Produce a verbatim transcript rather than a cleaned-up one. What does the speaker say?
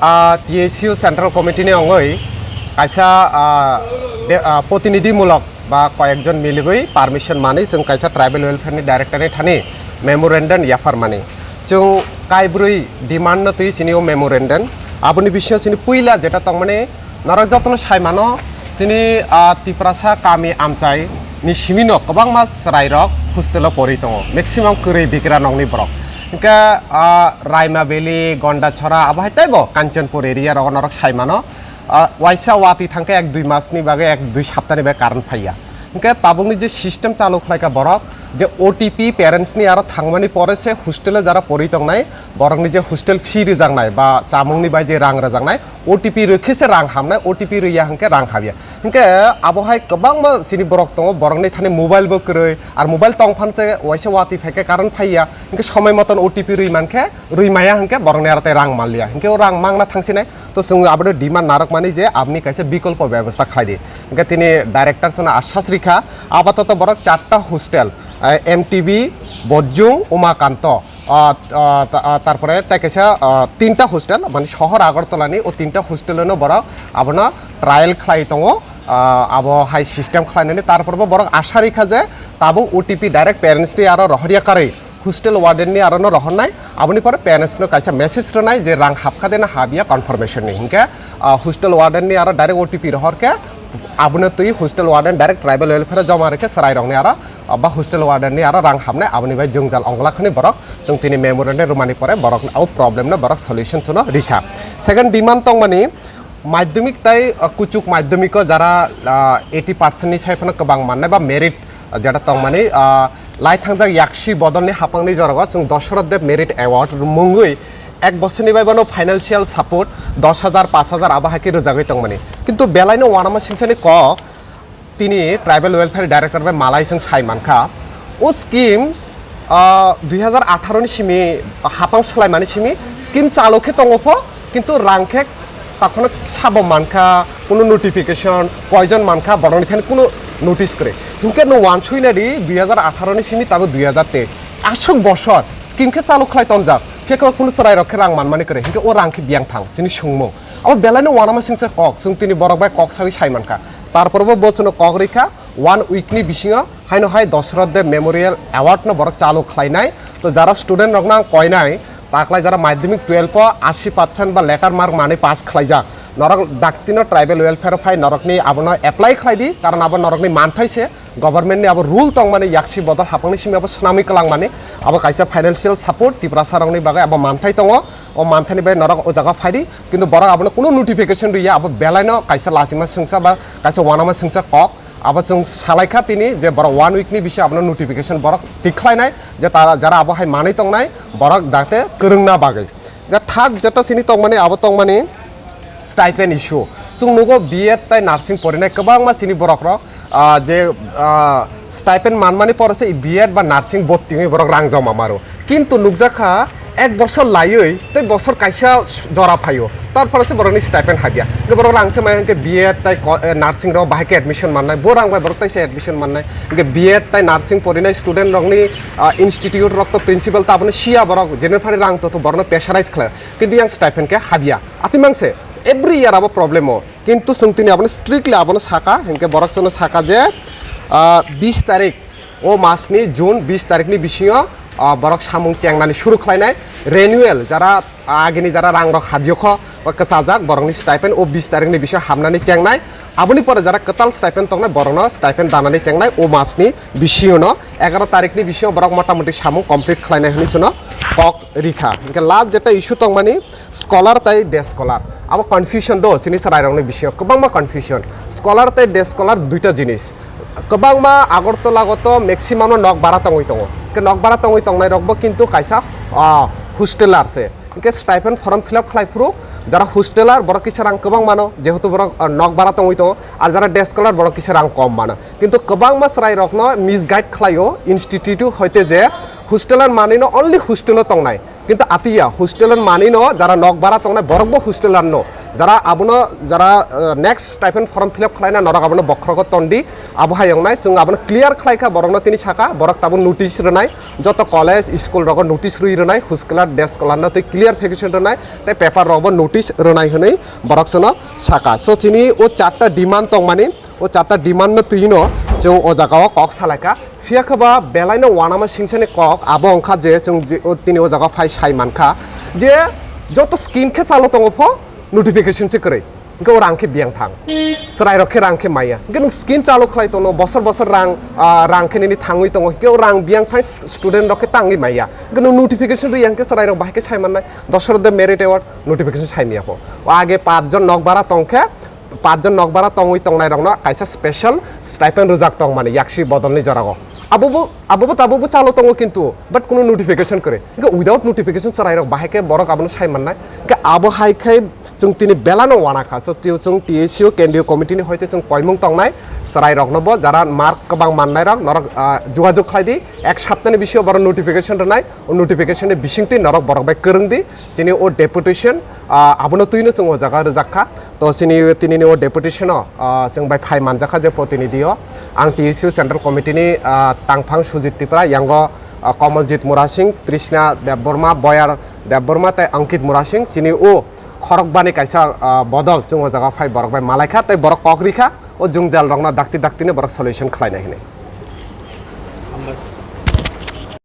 Ah, T S U Central Committee ni ongoi kaisa, ah, de-, ah, protinidhi mulok ba koyekjon miligwi permission mani chwng kaisa tribal welfare ni director ni thani memorandum yapharmani. Chwng kaibrwi demand no twi sini o memorandum. Aboni bisingo sini puila jeta tongmani norok jotono sai mano, chini, ah, Tiprasa kami amchai ni simi no kwbangma chwrai rok hostel o porwi tongo, maximum kwrwi bikra nokni borok. Hingke, ah, Raima Valley, Gondachora, abo hai teibo Kanchanpur area rogo norok sai mano. Ah, waisa watwi thangkhe ek dui mas ni bagwi, ek dui sapta ni bagwi current phaiya. Hingke tabukni je system chalu khlaika borok, je O T P parents ni aro thangmani pore se hostel o jara porwi tongnai, borokni je hostel fee rwjaknai ba chamungni bai je rang rwjaknai, O T P rwkhe se rang hamnai, O T P rwya hingke rang habya. Hingke abo hai kwbangma chini borok tongo, borokni thani mobile bo kwrwi, ar mobile tong phan se waisa watwi phaikhe current phaiya, hingke somoi moton O T P rwi mankhe, rwi maya hingke borokni aro tei rang manliya, hingke o rang mangna thangsinai. To chwng abono demand narwkmani je aboni kaisa bikolpo bebostha khlai di. Hingke tini director sono ashas rikha, apatoto borok charta hostel, eh, M T B, Bojjung, Umakanto, ah, ah, ta-, ah, tarpore tei kaisa, ah, tinta hostel, mani sohor Agartala ni o tinta hostel no borok abono trial khlai tongo, ah, abo hai system khlainani, tarpore bo borok asha rikha je tabuk O T P direct parents ni aro rohorya karwi hostel warden ni aro no rohornai, aboni pore parents no kaisa message rwnai je rang hapkha de na habya confirmation ni, hingke, ah, hostel warden ni aro direct O T P rohor khe abono twi hostel warden direct tribal welfare joma rikhe chwrai rokni aro, ah, ba hostel warden ni aro rang hapnai, aboni bai jwngjal onglakhani borok chwng tini memorandum rwmani pore borok o problem no borok solution sono rikha. Second demand tongmani madhyamik tai, ah, kuchuk madhyamiko jara, ah, eighty percent ni sai phano kwbang mannai ba merit, ah, jeta tongmani, ah, lai thangjak yaksi bodolni hapangni jorao chwng Dosoroth Dev Merit Award mungwi ek bosorni bai bono financial support dos hajar, paanch hajar abo hai khe rwjagwi tongmani. Kintu belaino uanama singsani kok tini Tribal Welfare Director bai malai chwng sai mankha. O scheme, ah, dui hajar atharo ni simi hapang swlaimani simi scheme chalu khe tongo pho, kintu rang khe takhwno sabo mankha, kuno notification, koijon mankha, borokni thani kuno notice kwrwi. Hinkhe nwng uansukna di dui hajar atharo ni simi tabo dui hajar teis. Aswk bosor scheme khe chalu khlai tonjak, phiya khe kuno chwrai rok khe rang manmani kwrwi, hinkhe o rang khe biyang thang, chini swngmung. Abo belaino uanama singsa kok, chwng tini borok bai kok sawi sai mankha. Tarpor bo bo chwngno kok rikha, one week ni bisingo haino hai Dosoroth Dev Memorial Award no borok chalu khlainai. To jara student rokno ang koinai, taklai jara madhyamik twelve o ashi percent ba letter mark manwi pass khlaijak, norok daktino tribal welfare o phai norokni abono apply khlai di, karon abo norokni manthai se, government ni abo rule tongmani yaksi bodol hapangni simi abo swnamwi kwlangmani, abo kaisa financial support Tiprasa rokni bagwi abo manthai tongo. O manthaini bai norok o jaga phai di, kintu borok abono kuno notification rwya, abo belaino kaisa lachima swngsa ba kaisa uanama swngsa kok, abo chwng salai kha tini je borok one week ni bisingo abono notification borok tik khlainai, je tara jara abo hai manwi tongnai borok dakte kwrwngna bagwi. Ga third jeta sini tongmani abo tongmani stipend issue. Chwng nugo B Ed tai nursing porinai kwbangma sini borok rok, ah, je, ah, stipend manmani pore se B Ed ba nursing bottingwi borok rang joma maro. Kintu nukjakha ek bosor laiwi tei bosor kaisa jora phaio, tarpore se borokni stipend habya. Hwnkhe borok rang se maya hwnkhe B Ed tai ko-, eh, nursing rok bahai khe admission mannai, bo rang bai borok taisa admission mannai. Hwnkhe B Ed tai nursing porinai student rokni, ah, institute rok to principal to abono siya, borok jene phari rang to, to borokno pressurize khlai. Kintu yang stipend khe habya. Atimang se every year abo problem o. Kintu chwng tini abono strictly abono saka, hinkhe borok chwngno saka je, ah, bis tarik, o masni June bis tarikni bisingo, ah, borok samung chengnani suru khlainai. Renewal, jara agini jara rang rok habyo kho, o kwchajak borokni stipend o bis tarikni bisingo habnani chengnai. Aboni pore jara kwtal stipend tongnai, borokno stipend danani chengnai o masni bisingo no, egaro tarikni bisingo borok motamoti samung complete khlainai hwnwi chwngno kok rikha. Hinkhe last jeta issue tongmani, scholar tai day scholar, abo confusion do chini chwrairokni bisingo, kwbangma confusion. Scholar tai day scholar duita jinis. Kwbangma Agartala o to maximum no nok bara tongwi tongo. Ke nok bara tongwi tongnai rokbo kintu kaisa, ah, hosteler se. Hingke stipend form fill up khlai phuru jara hosteler borok kisa rang kwbang mano, jehetu borok, ah, nok bara tongwi tongo, ar jara day scholar borok kisa rang kom mano. Kintu kwbangma chwrairokno misguide khlaio institute hoite je hosteler manwino only hostel o tongnai. Kintu atiya hosteler manwino jara nok bara tongnai borokbo hosteler no. Jara abono, jara, eh, next stipend form fill up khlaina norok abono bokhrogo tondi, abo hai wngnai, chwng abono clear khlaikha, borokno tini saka, borok tabuk notice rwnai, joto college, school rogo notice rwi rwnai, husklar, day scholar no twi clarification rwnai, tei paper rokbo notice rwnai hwnwi borok chwngno saka. So chini o charta demand tongmani, o charta demand no twino chwng o jagao kok salaikha. Phiya khe ba belaino uanama singsani kok abo wngkha je chwng je, o, tini o jaga phai sai mankha je joto scheme khe chalo tongo pho notification se kwrwi, hwnkhe o rang khe biyang thang, chwrairok khe rang khe maya, hwnkhe nwng scheme chalo khlai tono bosor bosor rang, ah, rang khe nini thangwi tongo, hwnkhe o rang biyang thang student rok khe tangwi maya, hwnkhe nwng notification rwya hwnkhe chwrairok bahai khe sai mannai, dosor de merit award notification sai maya pho, o age pach jon nokbara tong khe, pach jon nokbara tongwi tongnairokno kaisa special stipend rwjak tongmani yaksi bodolni jorao. Abobo, abobo tabukbo chalo tongo kintu, but kuno notification kwrwi. Hwnkhe without notification chwrairok bahai khe borok abono sai mannai. Hwnkhe abo hai khe chwng tini belano uanakha. So, twi-, chwng T S U kendriyo committee ni hoite chwng koimung tongnai. Chwrairoknobo jara mark kwbang mannairok norok, ah, jogajog khlai di. Ek saptani bisingo borok notification rwnai. O notification ni bisingtwi norok borok bai kwrwng di. Chini o deputation, ah, abono twino chwng o jaga rwjak kha. To chini, tinini o deputation o, ah, chwng bai phai manjak kha je protinidhi o. Ang T S U Central Committee ni, ah, tangphang Sujit Tripura, yango, ah, Komoljit Murasing, Trishna Debbarma, Boyar Debbarma tei Ankit Murasing. Chini o khorokbani kaisa, ah, bodol chwng o jaga phai borok bai malai kha tei borok kok ri kha o jwngjal rokno dakti dakti ni borok solution khlai nai hwnwi.